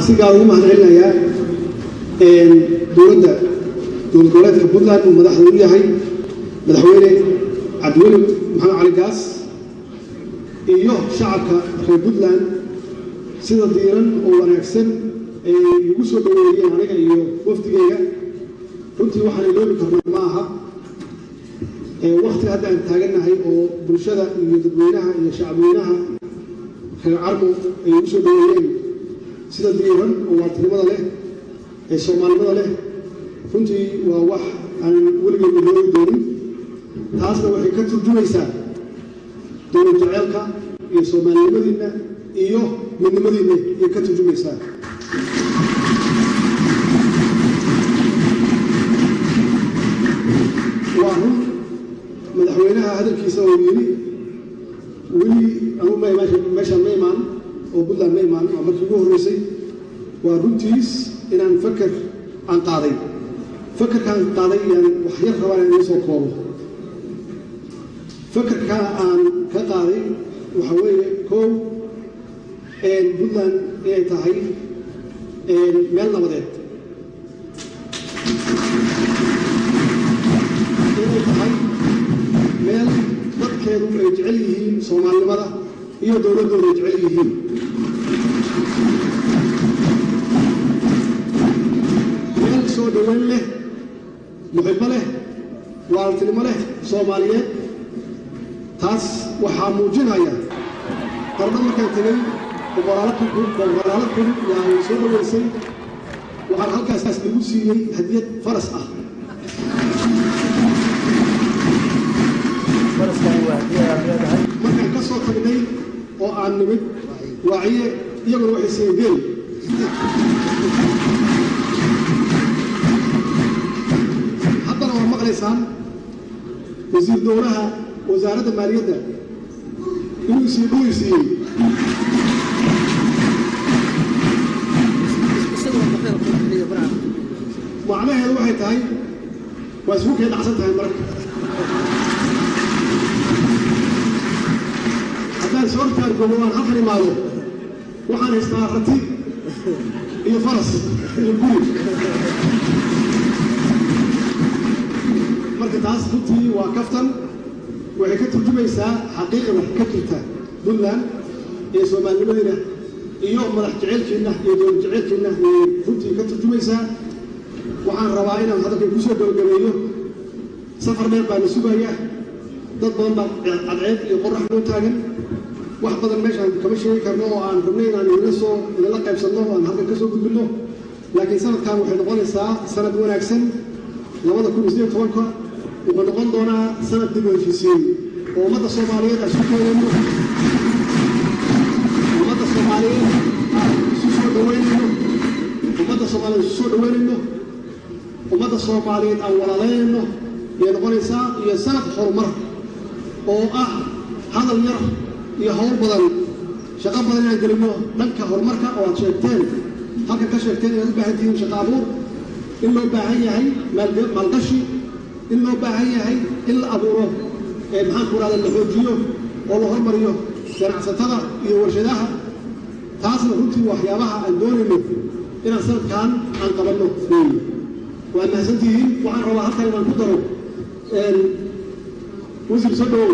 Waxaan si gaar ugu mahad celinayaa dowladda dowlad goboleedka Puntland uu madaxda u yahay Madaxweyne Cabdiweli Maxamed Cali Gaas iyo shacabka reer Puntland sida diiran oo wanaagsan ay igu soo dhaweeyeen aniga iyo wafdigeyga. Runtii waxaan iloobi karnaa ma aha wakti hadda aan taagannahay oo bulshada iyo dadweynaha iyo shacabweynaha reer Carmo ay igu soo dhaweeyeen sida diiran oo waartinimada leh ee soomaalinimada leh. Runtii waa wax aan weligeed iloobi doonin. Taasna waxay ka turjumaysaa dowlad jaceylka iyo soomaalinimadiinna iyo midnimadiinna ayay ka turjumaysaa. Waa run madaxweynaha hadalkiisa oo yidhi weli anugu meeshaan ma imaan oo Puntland ma imaan, waa markii ugu horreysay. Waa runtiis inaan faker aan qaaday, fakerkaan qaaday yaan wax yar rabaa inaan idiin soo koobo. Fakerka aan ka qaaday waxaa weeye kow, Puntland inay tahay meel nabadeed, inay tahay meel dadkeedu ay jecel yihiin soomaalinimada iyo dowladdooda ay jecel yihiin, meel soo dhoweyn leh, muxibbo leh, waaltinimo leh Soomaaliyeed. Taas waxaa muujinaya Qardho markaan tegey boqolaalo kun yaa ay soo dhoweysay. Waxaan halkaas lagu siiyey hadiyad faras ah. Markaan ka soo tagnay oo aan nimid Waaciye, iyaguna waxay siiyeen geel. Haddana waa maqlaysaan wasiir dowlaha wasaaradda maaliyadda inuu sii dhuwi siiyey. Macnaheedu waxay tahay waa isku kay dhacsan tahay. Marka haddaan soo taargoobo waan halkan imaado, waxaan haystaa rati iyo faras iyo guri. Marka taas runtii waa kaftan, waxay ka turjumaysaa xaqiiqda ka jirta Puntland iyo soomaalinimadiina iyo madax jeceylkiinna iyo dowlad jeceylkiinna ayay runtii ka turjumaysaa. Waxaan rabaa inaan hadalkay ku soo gabagabeeyo. Safar dheer baa na sugaya, dad badan baa cadceed iyo qorax noo taagan. Wax badan meeshaan kama sheegi karno oo aan rabnay inaan idinla soo idinla qaybsanno oo aan halkan ka soo gudbinno, laakiin sanadkan waxay noqonaysaa sanad wanaagsan. 2018-ka wuxuu noqon doonaa sanad dib u heshiisiin oo ummadda Soomaaliyeed aan isu keenayno, ummadda Soomaaliyeed aan isu soo dhaweynayno, ummadda Soomaaliyeed isu soo dhaweynayno, ummadda Soomaaliyeed aan walaalaynayno ayay noqonaysaa, iyo sanad horumar oo ah hadal yar iyo hawl badan, shaqo badan inaan gelino dhanka horumarka oo aad sheegteen, halkan ka sheegteen inaad u baahan tihiin shaqo abuur, in loo baahan yahay maalgashi, in loo baahan yahay in la abuuro, maxaan ku rahda, la xoojiyo oo la hormariyo ganacsatada iyo warshadaha. Taasna runtii waxyaabaha aan doonayno inaan sanadkan aan qabanno weeye. Waa mahadsantihiin. Waxaan rabaa halkan inaan ku daro, wasiir soo dhawow,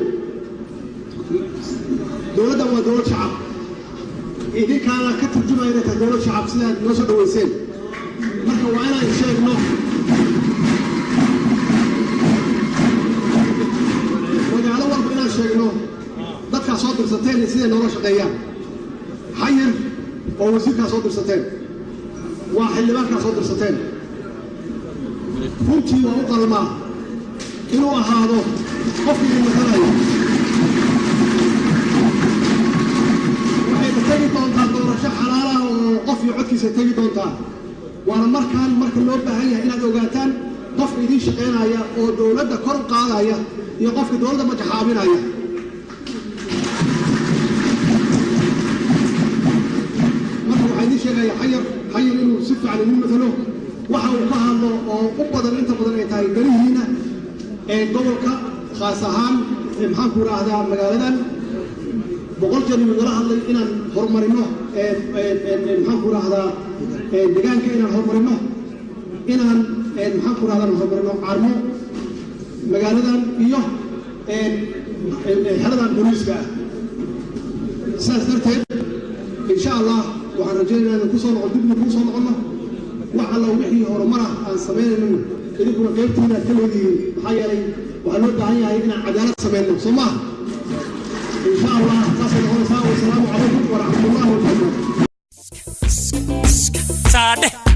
dowladdan waa dowlad shacab, idinkaana ka turjumaya inay tahay dowlad shacab sidaad noo soo dhaweyseen. Marka waa inaan sheegno magaalo walba, inaan sheegno dadkaa soo dirsateen iyo siday noola shaqeeyaan. Xayir oo wasiirkaa soo dirsateen waa xildhibaankaa soo dirsateen, runtii waa u qalmaa inuu ahaado qofka idin matalayo. Waxayna tegi doontaa doorasho xalaalaha oo qof iyo codkiisa tegi doontaa, waana markaan marka loo baahan yahay inaad ogaataan qofka idiin shaqaynaya oo dowladda kor u qaadaya iyo qofka dowladda majaxaabinaya. Marka waxaa idiin sheegaya Xayar, Xayar inuu si fiican idin matalo, waxa uu ka hadlo oo u badan inta badan ay tahay danihiina ee gobolka, khaas ahaan maxaan ku idhaahdaa magaaladan. 100 jeer inuu nala hadlay inaan horumarino, maxaan ku idhaahdaa, Deegaanka inaan horumarino, inaan, maxaan ku rahdaa, horumarino Carmo, magaaladan iyo xeradan booliiska ah. Sidaas darteed, insha Allah, waxaan rajaynaya inaan kusoo noqon, dibna kuu soo noqonno. Wax alla wixii horumar ah aan samaynayno, idinkuna qaybtiina aad ka leedihiin, maxaa yeelay waxaa loo baahan yahay inaan cadaalad samayno, soo maaha? Insha Allah saasay noqonaysaa. Wasalaamu calaykum waraxmatullahi wabarakaatu. Saadhe.